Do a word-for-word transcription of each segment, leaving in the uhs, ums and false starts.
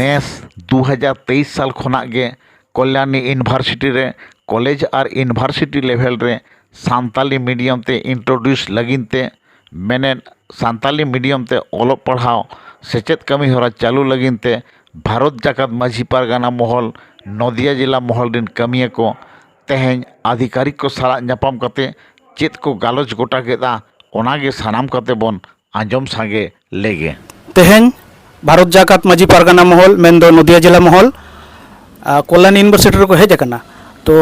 ᱱᱮᱥ ᱫᱩ ᱦᱟᱡᱟᱨ ᱛᱮᱭᱤᱥ ᱥᱟᱞ ᱠᱷᱚᱱᱟᱜ ᱜᱮ ᱠᱚᱞᱭᱟᱱᱤ ᱤᱭᱩᱱᱤᱵᱷᱟᱨᱥᱤᱴᱤ ᱨᱮ ᱠᱚᱞᱮᱡᱽ ᱟᱨ ᱤᱭᱩᱱᱤᱵᱷᱟᱨᱥᱤᱴᱤ ᱞᱮᱵᱷᱮᱞ ᱨᱮ ᱥᱟᱱᱛᱟᱞᱤ ᱢᱤᱰᱤᱭᱟᱢ ᱛᱮ ᱤᱱᱴᱨᱳᱰᱤᱭᱩᱥ ᱞᱟᱹᱜᱤᱫ ᱛᱮ ᱢᱮᱱᱮᱫ ᱥᱟᱱᱛᱟᱞᱤ ᱢᱤᱰᱤᱭᱟᱢ ᱛᱮ ᱚᱞᱚᱜ ᱯᱟᱲᱦᱟᱣ ᱥᱮᱪᱮᱫ ᱠᱟᱹᱢᱤ ᱦᱚᱨᱟ ᱪᱟᱹᱞᱩ ᱞᱟᱹᱜᱤᱫ ᱛᱮ ᱵᱷᱟᱨᱚᱛ ᱡᱟᱠᱟᱛ ᱢᱟᱹᱡᱷᱤ ᱯᱟᱨᱜᱟᱱᱟ ᱢᱚᱦᱚᱞ, ᱱᱚᱫᱤᱭᱟ ᱡᱮᱞᱟ ᱢᱚᱦᱚᱞ ᱨᱤᱱ ᱠᱟᱹᱢᱤᱭᱟᱹ ᱠᱚ ᱛᱮᱦᱮᱧ ᱟᱫᱷᱤᱠᱟᱨᱤᱠ ᱠᱚ ᱥᱟᱞᱟᱜ ᱧᱟᱯᱟᱢ ᱠᱟᱛᱮ ᱪᱮᱫ ᱠᱚ ᱜᱟᱞᱚᱪ ᱜᱚᱴᱟ ᱠᱮᱫᱼᱟ, ᱚᱱᱟ ᱜᱮ ᱥᱟᱱᱟᱢ ᱠᱟᱛᱮ ᱵᱚᱱ ᱟᱸᱡᱚᱢ ᱥᱟᱸᱜᱮ ᱞᱮᱜᱮ᱾ ᱛᱮᱦᱮᱧ ᱵᱷᱟᱨᱚᱛ ᱡᱟᱠᱟᱛ ᱢᱟᱹᱡᱷᱤ ᱯᱟᱨᱜᱟᱱᱟ ᱢᱚᱦᱚᱞ, ᱢᱮᱱᱫᱚ ᱱᱚᱫᱤᱭᱟ ᱡᱮᱞᱟ ᱢᱚᱦᱚᱞ, ᱟ, ᱠᱚᱞᱭᱟᱱᱤ ᱤᱭᱩᱱᱤᱵᱷᱟᱨᱥᱤᱴᱤ ᱨᱮᱠᱚ ᱦᱮᱡ ᱟᱠᱟᱱᱟ᱾ ᱛᱚ,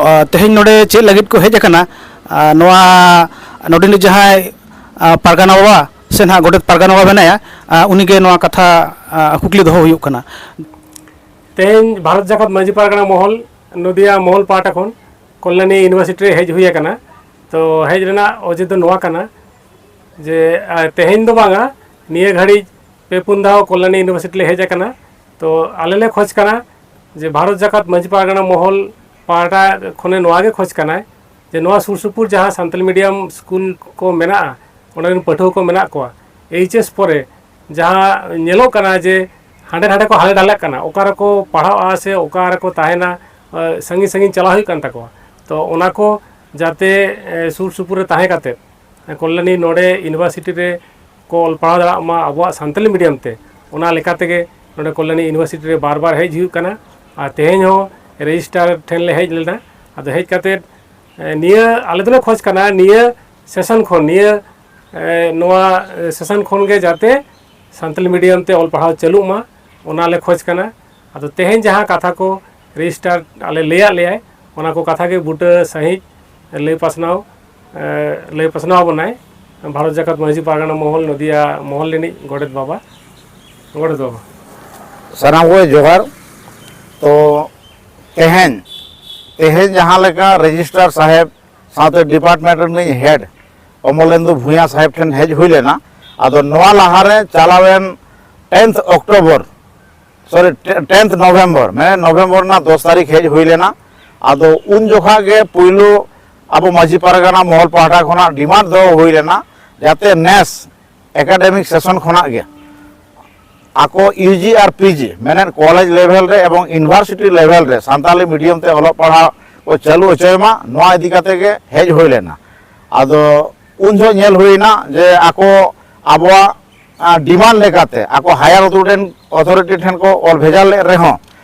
ᱟ, ᱛᱮᱦᱮᱧ ᱱᱚᱰᱮ ᱪᱮᱫ ᱞᱟᱹᱜᱤᱫ ᱠᱚ ᱦᱮᱡ ᱟᱠᱟᱱᱟ, ᱟ, ᱱᱚᱣᱟ ᱱᱚᱰᱮᱱᱤᱡ ᱡᱟᱦᱟᱸᱭ, ᱟ, ᱯᱟᱨᱜᱟᱱᱟ ᱵᱟᱵᱟ ᱥᱮ ᱱᱟᱦᱟᱜ ᱜᱚᱰᱮᱛ ᱯᱟᱨᱜᱟᱱᱟ ᱵᱟᱵᱟ ᱢᱮᱱᱟᱭᱟ, ᱟ, ᱩᱱᱤᱜᱮ ᱱᱚᱣᱟ ᱠᱟᱛᱷᱟ, ᱟ, ᱠᱩᱠᱞᱤ ᱫᱚᱦᱚ ᱦᱩᱭᱩᱜ ᱠᱟᱱᱟ᱾ ᱛᱮᱦᱮᱧ ᱵᱷᱟᱨᱚᱛ ᱡᱟᱠᱟᱛ ᱢᱟᱹᱡᱷᱤ ᱯᱟᱨᱜᱟᱱᱟ ᱢᱚᱦᱚᱞ ᱱᱚᱫᱤᱭᱟ ᱢᱚᱦᱚᱞ ᱯᱟᱦᱴᱟ ᱠᱷᱚᱱ ᱠᱚᱞᱭᱟᱱᱤ ᱤᱭᱩᱱᱤᱵᱷᱟᱨᱥᱤᱴᱤ ᱨᱮ ᱦᱮᱡ ᱦᱩᱭ ᱟᱠᱟᱱᱟ᱾ ᱛᱚ, ᱦᱮᱡ ᱨᱮᱱᱟᱜ ᱚᱡᱮ ᱫᱚ ᱱᱚᱣᱟ ᱠᱟᱱᱟ ᱡᱮ, ᱟ, ᱛᱮᱦᱮᱧ ᱫᱚ ᱵᱟᱝᱟ, ᱱᱤᱭᱟᱹ ᱜᱷᱟᱹᱲᱤᱡ ᱯᱮ ᱯᱩᱱ ᱫᱷᱟᱣ ᱠᱚᱞᱭᱟᱱᱤ ᱤᱭᱩᱱᱤᱵᱷᱟᱨᱥᱤᱴᱤ ᱞᱮ ᱦᱮᱡ ᱟᱠᱟᱱᱟ᱾ ᱛᱚ, ᱟᱞᱮ ᱞᱮ ᱠᱷᱚᱡᱽ ᱠᱟᱱᱟ ᱡᱮ ᱵᱷᱟᱨᱚᱛ ᱡᱟᱠᱟᱛ ᱢᱟᱹᱡᱷᱤ ᱯᱟᱨᱜᱟᱱᱟ ᱢᱚᱦᱚᱞ ᱯᱟᱦᱴᱟ ᱠᱷᱚᱱᱮ ᱱᱚᱣᱟ ᱜᱮ ᱠᱷᱚᱡᱽ ᱠᱟᱱᱟᱭ ᱡᱮ ᱱᱚᱣᱟ ᱥᱩᱨ ᱥᱩᱯᱩᱨ ᱡᱟᱦᱟᱸ ᱥᱟᱱᱛᱟᱞᱤ ᱢᱤᱰᱤᱭᱟᱢ ᱥᱠᱩᱞ ᱠᱚ ᱢᱮᱱᱟᱜᱼᱟ, ᱚᱸᱰᱮ ᱨᱮᱱ ᱯᱟᱹᱴᱷᱩᱣᱟᱹ ᱠᱚ ᱢᱮᱱᱟᱜ ᱠᱚᱣᱟ, ᱮᱭᱤᱪ ᱮᱥ ᱯᱚᱨᱮ ᱡᱟᱦᱟᱸ ᱧᱮᱞᱚᱜ ᱠᱟᱱᱟ ᱡᱮ ᱦᱟᱸᱰᱮ ᱱᱟᱰᱮ ᱠᱚ ᱦᱟᱞᱮ ᱰᱟᱞᱮᱜ ᱠᱟᱱᱟ, ᱚᱠᱟ ᱨᱮᱠᱚ ᱯᱟᱲᱦᱟᱜᱼᱟ ᱥᱮ ᱚᱠᱟ ᱨᱮᱠᱚ ᱛᱟᱦᱮᱱᱟ, ᱮ, ᱥᱟᱺᱜᱤᱧ ᱥᱟᱺᱜᱤᱧ ᱪᱟᱞᱟᱣ ᱦᱩᱭᱩᱜ ᱠᱟᱱ ᱛᱟᱠᱚᱣᱟ᱾ ᱛᱚ, ᱚᱱᱟ ᱠᱚ ᱡᱟᱛᱮ, ᱮ, ᱥᱩᱨ ᱥᱩᱯᱩᱨ ᱨᱮ ᱛᱟᱦᱮᱸ ᱠᱟᱛᱮ ᱠᱚᱞᱭᱟᱱᱤ ᱱᱚᱰᱮ ᱤᱭᱩᱱᱤᱵᱷᱟᱨᱥᱤᱴᱤ ᱨᱮ ᱠᱚ ᱚᱞ ᱯᱟᱲᱦᱟᱣ ᱫᱟᱲᱮᱭᱟᱜ ᱢᱟ ᱟᱵᱚᱣᱟᱜ ᱥᱟᱱᱛᱟᱞᱤ ᱢᱤᱰᱤᱭᱟᱢ ᱛᱮ, ᱚᱱᱟ ᱞᱮᱠᱟ ᱛᱮᱜᱮ ᱱᱚᱰᱮ ᱠᱚᱞᱭᱟᱱᱤ ᱤᱭᱩᱱᱤᱵᱷᱟᱨᱥᱤᱴᱤ ᱨᱮ ᱵᱟᱨ ᱵᱟᱨ ᱦᱮᱡ ᱦᱩᱭᱩᱜ ᱠᱟᱱᱟ᱾ ᱟᱨ ᱛᱮᱦᱮᱧ ᱦᱚᱸ ᱨᱮᱡᱤᱥᱴᱟᱨ ᱴᱷᱮᱱ ᱞᱮ ᱦᱮᱡ ᱞᱮᱱᱟ᱾ ᱟᱫᱚ ᱦᱮᱡ ᱠᱟᱛᱮ, ᱮ, ᱱᱤᱭᱟᱹ ᱟᱞᱮ ᱫᱚᱞᱮ ᱠᱷᱚᱡᱽ ᱠᱟᱱᱟ, ᱱᱤᱭᱟᱹ ᱥᱮᱥᱚᱱ ᱠᱷᱚᱱ, ᱱᱤᱭᱟᱹ, ᱮ, ᱱᱚᱣᱟ, ᱮ, ᱥᱮᱥᱚᱱ ᱠᱷᱚᱱ ᱜᱮ ᱡᱟᱛᱮ ᱥᱟᱱᱛᱟᱞᱤ ᱢᱤᱰᱤᱭᱟᱢ ᱛᱮ ᱚᱞ ᱯᱟᱲᱦᱟᱣ ᱪᱟᱹᱞᱩᱜ ᱢᱟ, ᱚᱱᱟ ᱞᱮ ᱠᱷᱚᱡᱽ ᱠᱟᱱᱟ᱾ ᱟᱫᱚ ᱛᱮᱦᱮᱧ ᱡᱟᱦᱟᱸ ᱠᱟᱛᱷᱟ ᱠᱚ ᱨᱮᱡᱤᱥᱴᱟᱨ ᱟᱞᱮ ᱞᱟᱹᱭᱟᱫ ᱞᱮᱭᱟᱭ, ᱚᱱᱟ ᱠᱚ ᱠᱟᱛᱷᱟ ᱜᱮ ᱵᱩᱴᱟᱹ ᱥᱟᱺᱦᱤᱡ ᱞᱟᱹᱭ ᱯᱟᱥᱱᱟᱣ, ᱮ, ᱞᱟᱹᱭ ᱯᱟᱥᱱᱟᱣ ᱟᱵᱚᱱᱟᱭ ᱵᱷᱟᱨᱚᱛ ᱡᱟᱠᱟᱛ ᱢᱟᱹᱡᱷᱤ ᱯᱟᱨᱜᱟᱱᱟ ᱢᱚᱦᱚᱞ ᱱᱚᱫᱤᱭᱟ ᱢᱚᱦᱚᱞ ᱨᱤᱱᱤᱡ ᱜᱚᱰᱮᱛ ᱵᱟᱵᱟ᱾ ᱜᱚᱰᱮᱛ ᱵᱟᱵᱟ᱾ ᱥᱟᱱᱟᱢ ᱠᱚᱜᱮ ᱡᱚᱦᱟᱨ᱾ ᱛᱚ, ᱛᱮᱦᱮᱧ, ᱛᱮᱦᱮᱧ ᱡᱟᱦᱟᱸ ᱞᱮᱠᱟ ᱨᱮᱡᱤᱥᱴᱟᱨ ᱥᱟᱦᱮᱵᱽ ᱥᱟᱶᱛᱮ ᱰᱤᱯᱟᱨᱴᱢᱮᱱᱴ ᱨᱤᱱᱤᱡ ᱦᱮᱰ ᱚᱢᱚᱞᱮᱱᱫᱩ ᱵᱷᱩᱭᱟ ᱥᱟᱦᱮᱵᱽ ᱴᱷᱮᱱ ᱦᱮᱡ ᱦᱩᱭ ᱞᱮᱱᱟ᱾ ᱟᱫᱚ ᱱᱚᱣᱟ ᱞᱟᱦᱟᱨᱮ ᱪᱟᱞᱟᱣᱮᱱ ᱴᱮᱱᱛᱷ ᱚᱠᱴᱳᱵᱚᱨ, ᱥᱚᱨᱤ, ᱴᱮᱱᱛᱷ ᱱᱚᱵᱷᱮᱢᱵᱚᱨ, ᱢᱟᱱᱮ ᱱᱚᱵᱷᱮᱢᱵᱚᱨ ᱨᱮᱱᱟᱜ ᱫᱚᱥ ᱛᱟᱹᱨᱤᱠᱷ ᱦᱮᱡ ᱦᱩᱭ ᱞᱮᱱᱟ᱾ ᱟᱫᱚ ᱩᱱ ᱡᱚᱠᱷᱟ ᱜᱮ ᱯᱩᱭᱞᱩ ᱟᱵᱚ ᱢᱟᱹᱡᱷᱤ ᱯᱟᱨᱜᱟᱱᱟ ᱢᱚᱦᱚᱞ ᱯᱟᱦᱴᱟ ᱠᱷᱚᱱᱟᱜ ᱰᱤᱢᱟᱱᱰ ᱫᱚᱦᱚ ᱦᱩᱭ ᱞᱮᱱᱟ, ᱡᱟᱛᱮ ᱱᱮᱥ ᱮᱠᱟᱰᱮᱢᱤᱠ ᱥᱮᱥᱚᱱ ᱠᱷᱚᱱᱟᱜ ᱜᱮ ᱟᱠᱚ ᱤᱭᱩ ᱡᱤ ᱟᱨ ᱯᱤ ᱡᱤ, ᱢᱮᱱᱮᱫ ᱠᱚᱞᱮᱡᱽ ᱞᱮᱵᱷᱮᱞ ᱨᱮ ᱮᱵᱚᱝ ᱤᱭᱩᱱᱤᱵᱷᱟᱨᱥᱤᱴᱤ ᱞᱮᱵᱷᱮᱞ ᱨᱮ ᱥᱟᱱᱛᱟᱞᱤ ᱢᱤᱰᱤᱭᱟᱢ ᱛᱮ ᱚᱞᱚᱜ ᱯᱟᱲᱦᱟᱣ ᱠᱚ ᱪᱟᱹᱞᱩ ᱦᱚᱪᱚᱭ ᱢᱟ, ᱱᱚᱣᱟ ᱤᱫᱤ ᱠᱟᱛᱮ ᱜᱮ ᱦᱮᱡ ᱦᱩᱭ ᱞᱮᱱᱟ᱾ ᱟᱫᱚ ᱩᱱ ᱡᱚᱦᱚᱜ ᱧᱮᱞ ᱦᱩᱭᱱᱟ ᱡᱮ ᱟᱠᱚ ᱟᱵᱚᱣᱟᱜ, ᱟ, ᱰᱤᱢᱟᱱᱰ ᱞᱮᱠᱟᱛᱮ ᱟᱠᱚ ᱦᱟᱭᱟᱨ ᱚᱛᱷᱚᱨᱤᱴᱤ, ᱚᱛᱷᱚᱨᱤᱴᱤ ᱴᱷᱮᱱ ᱠᱚ ᱚᱞ ᱵᱷᱮᱡᱟ ᱞᱮᱫ ᱨᱮᱦᱚᱸ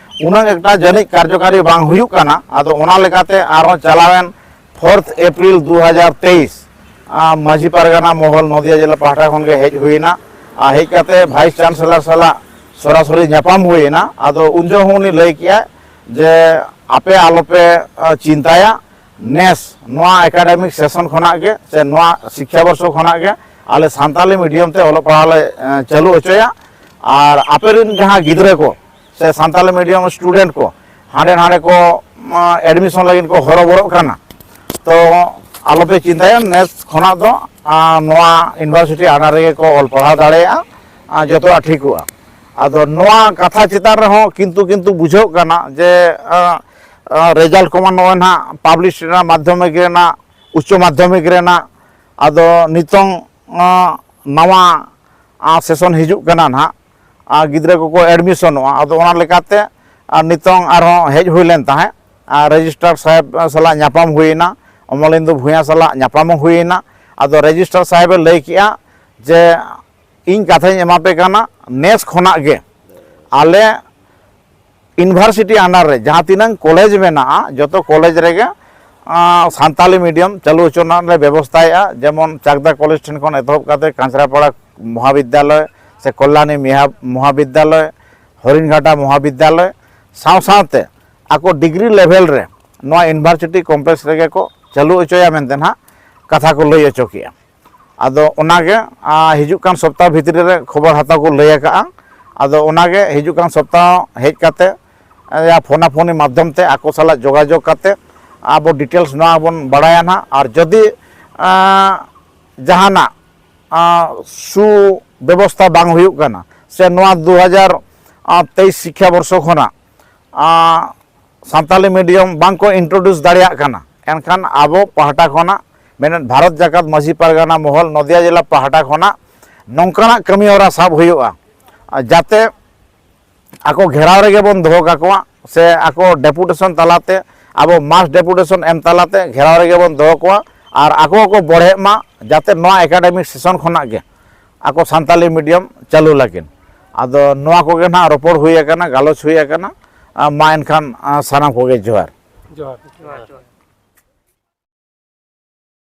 ᱩᱱᱟᱹᱜ ᱮᱠᱴᱟ ᱡᱟᱹᱱᱤᱡ ᱠᱟᱨᱡᱚᱠᱟᱨᱤ ᱵᱟᱝ ᱦᱩᱭᱩᱜ ᱠᱟᱱᱟ᱾ ᱟᱫᱚ ᱚᱱᱟ ᱞᱮᱠᱟᱛᱮ ᱟᱨᱦᱚᱸ ᱪᱟᱞᱟᱣᱮᱱ ᱯᱷᱳᱨᱛᱷ ᱮᱯᱨᱤᱞ ᱫᱩ ᱦᱟᱡᱟᱨ ᱛᱮᱭᱤᱥ, ᱟ, ᱢᱟᱹᱡᱷᱤ ᱯᱟᱨᱜᱟᱱᱟ ᱢᱚᱦᱚᱞ ᱱᱚᱫᱤᱭᱟ ᱡᱮᱞᱟ ᱯᱟᱦᱴᱟ ᱠᱷᱚᱱ ᱜᱮ ᱦᱮᱡ ᱦᱩᱭᱱᱟ᱾ ᱟᱨ ᱦᱮᱡ ᱠᱟᱛᱮ ᱵᱷᱟᱭᱤᱥ ᱪᱟᱱᱥᱮᱞᱚᱨ ᱥᱟᱞᱟᱜ ᱥᱚᱨᱟᱥᱚᱨᱤ ᱧᱟᱯᱟᱢ ᱦᱩᱭᱮᱱᱟ᱾ ᱟᱫᱚ ᱩᱱ ᱡᱚᱠᱷᱚᱱ ᱦᱚᱸ ᱩᱱᱤ ᱞᱟᱹᱭ ᱠᱮᱜᱼᱟ ᱡᱮ ᱟᱯᱮ ᱟᱞᱚᱯᱮ, ᱟ, ᱪᱤᱱᱛᱟᱹᱭᱟ, ᱱᱮᱥ ᱱᱚᱣᱟ ᱮᱠᱟᱰᱮᱢᱤᱠ ᱥᱮᱥᱚᱱ ᱠᱷᱚᱱᱟᱜ ᱜᱮ ᱥᱮ ᱱᱚᱣᱟ ᱥᱤᱠᱠᱷᱟ ᱵᱚᱨᱥᱚ ᱠᱷᱚᱱᱟᱜ ᱜᱮ ᱟᱞᱮ ᱥᱟᱱᱛᱟᱞᱤ ᱢᱤᱰᱤᱭᱟᱢ ᱛᱮ ᱚᱞᱚᱜ ᱯᱟᱲᱦᱟᱣ ᱞᱮ, ᱮ, ᱪᱟᱹᱞᱩ ᱦᱚᱪᱚᱭᱟ᱾ ᱟᱨ ᱟᱯᱮ ᱨᱮᱱ ᱡᱟᱦᱟᱸ ᱜᱤᱫᱽᱨᱟᱹ ᱠᱚ ᱥᱮ ᱥᱟᱱᱛᱟᱞᱤ ᱢᱤᱰᱤᱭᱟᱢ ᱥᱴᱩᱰᱮᱱᱴ ᱠᱚ ᱦᱟᱸᱰᱮ ᱱᱟᱰᱮ ᱠᱚ, ᱟ, ᱮᱰᱢᱤᱥᱚᱱ ᱞᱟᱹᱜᱤᱫ ᱠᱚ ᱦᱚᱨᱚᱵᱚᱨᱚᱜ ᱠᱟᱱᱟ, ᱛᱚ ᱟᱞᱚᱯᱮ ᱪᱤᱱᱛᱟᱹᱭᱟ, ᱱᱮᱥ ᱠᱷᱚᱱᱟᱜ ᱫᱚ, ᱟ, ᱱᱚᱣᱟ ᱤᱭᱩᱱᱤᱵᱷᱟᱨᱥᱤᱴᱤ under ᱨᱮᱜᱮ ᱠᱚ ᱚᱞ ᱯᱟᱲᱦᱟᱣ ᱫᱟᱲᱮᱭᱟᱜᱼᱟ᱾ ᱟ, ᱡᱚᱛᱚᱣᱟᱜ ᱴᱷᱤᱠᱚᱜᱼᱟ᱾ ᱟᱫᱚ ᱱᱚᱣᱟ ᱠᱟᱛᱷᱟ ᱪᱮᱛᱟᱱ ᱨᱮᱦᱚᱸ ᱠᱤᱱᱛᱩ, ᱠᱤᱱᱛᱩ ᱵᱩᱡᱷᱟᱹᱜ ᱠᱟᱱᱟ ᱡᱮ, ᱟ, ᱟ, ᱨᱮᱡᱟᱞᱴ ᱠᱚᱢᱟ ᱱᱚᱜᱼᱚᱭ ᱱᱟᱦᱟᱜ ᱯᱟᱵᱽᱞᱤᱥ ᱨᱮᱱᱟᱜ, ᱢᱟᱫᱽᱫᱷᱚᱢᱤᱠ ᱨᱮᱱᱟᱜ, ᱩᱪᱪᱚ ᱢᱟᱫᱽᱫᱷᱚᱢᱤᱠ ᱨᱮᱱᱟᱜ, ᱟᱫᱚ ᱱᱤᱛᱚᱝ, ᱟ, ᱱᱟᱣᱟ, ᱟ, ᱥᱮᱥᱚᱱ ᱦᱤᱡᱩᱜ ᱠᱟᱱᱟ ᱱᱟᱦᱟᱜ, ᱟ, ᱜᱤᱫᱽᱨᱟᱹ ᱠᱚᱠᱚ ᱮᱰᱢᱤᱥᱚᱱᱚᱜᱼᱟ᱾ ᱟᱫᱚ ᱚᱱᱟ ᱞᱮᱠᱟᱛᱮ, ᱟ, ᱱᱤᱛᱚᱝ ᱟᱨᱦᱚᱸ ᱦᱮᱡ ᱦᱩᱭ ᱞᱮᱱ ᱛᱟᱦᱮᱸᱫ, ᱟ, ᱨᱮᱡᱤᱥᱴᱟᱨ ᱥᱟᱦᱮᱵᱽ ᱥᱟᱞᱟᱜ ᱧᱟᱯᱟᱢ ᱦᱩᱭᱮᱱᱟ, ᱚᱢᱚᱞᱮᱱᱫᱩ ᱵᱷᱩᱭᱟ ᱥᱟᱞᱟᱜ ᱧᱟᱯᱟᱢ ᱦᱚᱸ ᱦᱩᱭᱮᱱᱟ᱾ ᱟᱫᱚ ᱨᱮᱡᱤᱥᱴᱟᱨ ᱥᱟᱦᱮᱵᱽ ᱮ ᱞᱟᱹᱭ ᱠᱮᱜᱼᱟ ᱡᱮ ᱤᱧ ᱠᱟᱛᱷᱟᱧ ᱮᱢᱟ ᱯᱮ ᱠᱟᱱᱟ, ᱱᱮᱥ ᱠᱷᱚᱱᱟᱜ ᱜᱮ ᱟᱞᱮ ᱤᱭᱩᱱᱤᱵᱷᱟᱨᱥᱤᱴᱤ under ᱨᱮ ᱡᱟᱦᱟᱸ ᱛᱤᱱᱟᱹᱝ ᱠᱚᱞᱮᱡᱽ ᱢᱮᱱᱟᱜᱼᱟ, ᱡᱚᱛᱚ ᱠᱚᱞᱮᱡᱽ ᱨᱮᱜᱮ, ᱟᱸ, ᱥᱟᱱᱛᱟᱞᱤ ᱢᱤᱰᱤᱭᱟᱢ ᱪᱟᱹᱞᱩ ᱦᱚᱪᱚ ᱨᱮᱱᱟᱜ ᱞᱮ ᱵᱮᱵᱚᱥᱛᱷᱟᱭᱮᱫᱼᱟ᱾ ᱡᱮᱢᱚᱱ ᱪᱟᱠᱫᱟ ᱠᱚᱞᱮᱡᱽ ᱴᱷᱮᱱ ᱠᱷᱚᱱ ᱮᱛᱚᱦᱚᱵ ᱠᱟᱛᱮ ᱠᱟᱸᱪᱨᱟᱯᱟᱲᱟ ᱢᱚᱦᱟᱵᱤᱫᱽᱫᱟᱞᱚᱭ ᱥᱮ ᱠᱚᱞᱞᱟᱱᱤ ᱢᱤᱦᱟ-, ᱢᱚᱦᱟᱵᱤᱫᱽᱫᱟᱞᱚᱭ, ᱦᱚᱨᱤᱱᱜᱷᱟᱴᱟ ᱢᱚᱦᱟᱵᱤᱫᱽᱫᱟᱞᱚᱭ, ᱥᱟᱶ ᱥᱟᱶᱛᱮ ᱟᱠᱚ ᱰᱤᱜᱽᱨᱤ ᱞᱮᱵᱷᱮᱞ ᱨᱮ ᱱᱚᱣᱟ ᱤᱭᱩᱱᱤᱵᱷᱟᱨᱥᱤᱴᱤ ᱠᱚᱢᱯᱞᱮᱠᱥ ᱨᱮᱜᱮ ᱠᱚ ᱪᱟᱹᱞᱩ ᱦᱚᱪᱚᱭᱟ ᱢᱮᱱᱛᱮ ᱱᱟᱦᱟᱜ ᱠᱟᱛᱷᱟ ᱠᱚ ᱞᱟᱹᱭ ᱦᱚᱪᱚ ᱠᱮᱜᱼᱟ᱾ ᱟᱫᱚ ᱚᱱᱟᱜᱮ, ᱟ, ᱦᱤᱡᱩᱜ ᱠᱟᱱ ᱥᱚᱯᱛᱟᱦ ᱵᱷᱤᱛᱨᱤ ᱨᱮ ᱠᱷᱚᱵᱚᱨ ᱦᱟᱛᱟᱣ ᱠᱚ ᱞᱟᱹᱭ ᱟᱠᱟᱜᱼᱟ᱾ ᱟᱫᱚ ᱚᱱᱟᱜᱮ ᱦᱤᱡᱩᱜ ᱠᱟᱱ ᱥᱚᱯᱛᱟᱦ ᱦᱮᱡ ᱠᱟᱛᱮ, ᱟ, ᱯᱷᱳᱱᱟ ᱯᱷᱳᱱᱤ ᱢᱟᱫᱽᱫᱷᱚᱢ ᱛᱮ ᱟᱠᱚ ᱥᱟᱞᱟᱜ ᱡᱳᱜᱟᱡᱳᱜᱽ ᱠᱟᱛᱮ ᱟᱵᱚ ᱰᱤᱴᱮᱞᱥ ᱱᱚᱣᱟ ᱵᱚᱱ ᱵᱟᱲᱟᱭᱟ ᱱᱟᱦᱟᱜ᱾ ᱟᱨ ᱡᱩᱫᱤ, ᱟ, ᱡᱟᱦᱟᱱᱟᱜ, ᱟ, ᱥᱩᱵᱮᱵᱚᱥᱛᱷᱟ ᱵᱟᱝ ᱦᱩᱭᱩᱜ ᱠᱟᱱᱟ ᱥᱮ ᱱᱚᱣᱟ ᱫᱩ ᱦᱟᱡᱟᱨ ᱛᱮᱭᱤᱥ ᱥᱤᱠᱠᱷᱟ ᱵᱚᱨᱥᱚ ᱠᱷᱚᱱᱟᱜ, ᱟ, ᱥᱟᱱᱛᱟᱞᱤ ᱢᱤᱰᱤᱭᱟᱢ ᱵᱟᱝ ᱠᱚ ᱤᱱᱴᱨᱳᱰᱩᱥ ᱫᱟᱲᱮᱭᱟᱜ ᱠᱟᱱᱟ, ᱮᱱᱠᱷᱟᱱ ᱟᱵᱚ ᱯᱟᱦᱴᱟ ᱠᱷᱚᱱᱟᱜ, ᱢᱮᱱᱮᱫ ᱵᱷᱟᱨᱚᱛ ᱡᱟᱠᱟᱛ ᱢᱟᱹᱡᱷᱤ ᱯᱟᱨᱜᱟᱱᱟ ᱢᱚᱦᱚᱞ ᱱᱚᱫᱤᱭᱟ ᱡᱮᱞᱟ ᱯᱟᱦᱴᱟ ᱠᱷᱚᱱᱟᱜ ᱱᱚᱝᱠᱟᱱᱟᱜ ᱠᱟᱹᱢᱤ ᱦᱚᱨᱟ ᱥᱟᱵ ᱦᱩᱭᱩᱜᱼᱟ᱾ ᱟᱨ ᱡᱟᱛᱮ ᱟᱠᱚ ᱜᱷᱮᱨᱟᱣ ᱨᱮᱜᱮ ᱵᱚᱱ ᱫᱚᱦᱚ ᱠᱟᱠᱚᱣᱟ, ᱥᱮ ᱟᱠᱚ ᱰᱮᱯᱩᱴᱮᱥᱚᱱ ᱛᱟᱞᱟᱛᱮ, ᱟᱵᱚ ᱢᱟᱥ ᱰᱮᱯᱩᱴᱮᱥᱚᱱ ᱮᱢ ᱛᱟᱞᱟᱛᱮ ᱜᱷᱮᱨᱟᱣ ᱨᱮᱜᱮ ᱵᱚᱱ ᱫᱚᱦᱚ ᱠᱚᱣᱟ, ᱟᱨ ᱟᱠᱚ ᱠᱚ ᱵᱚᱲᱦᱮᱜ ᱢᱟ, ᱡᱟᱛᱮ ᱱᱚᱣᱟ ᱮᱠᱟᱰᱮᱢᱤᱠ ᱥᱮᱥᱚᱱ ᱠᱷᱚᱱᱟᱜ ᱜᱮ ᱟᱠᱚ ᱥᱟᱱᱛᱟᱞᱤ ᱢᱤᱰᱤᱭᱟᱢ ᱪᱟᱹᱞᱩ ᱞᱟᱹᱜᱤᱫ᱾ ᱟᱫᱚ ᱱᱚᱣᱟ ᱠᱚᱜᱮ ᱱᱟᱦᱟᱜ ᱨᱚᱯᱚᱲ ᱦᱩᱭ ᱟᱠᱟᱱᱟ, ᱜᱟᱞᱚᱪ ᱦᱩᱭ ᱟᱠᱟᱱᱟ᱾ ᱟᱨ ᱢᱟ ᱮᱱᱠᱷᱟᱱ, ᱟᱨ ᱥᱟᱱᱟᱢ ᱠᱚᱜᱮ ᱡᱚᱦᱟᱨ᱾ ᱡᱚᱦᱟᱨ᱾ ᱡᱚᱦᱟᱨ, ᱡᱚᱦᱟᱨ᱾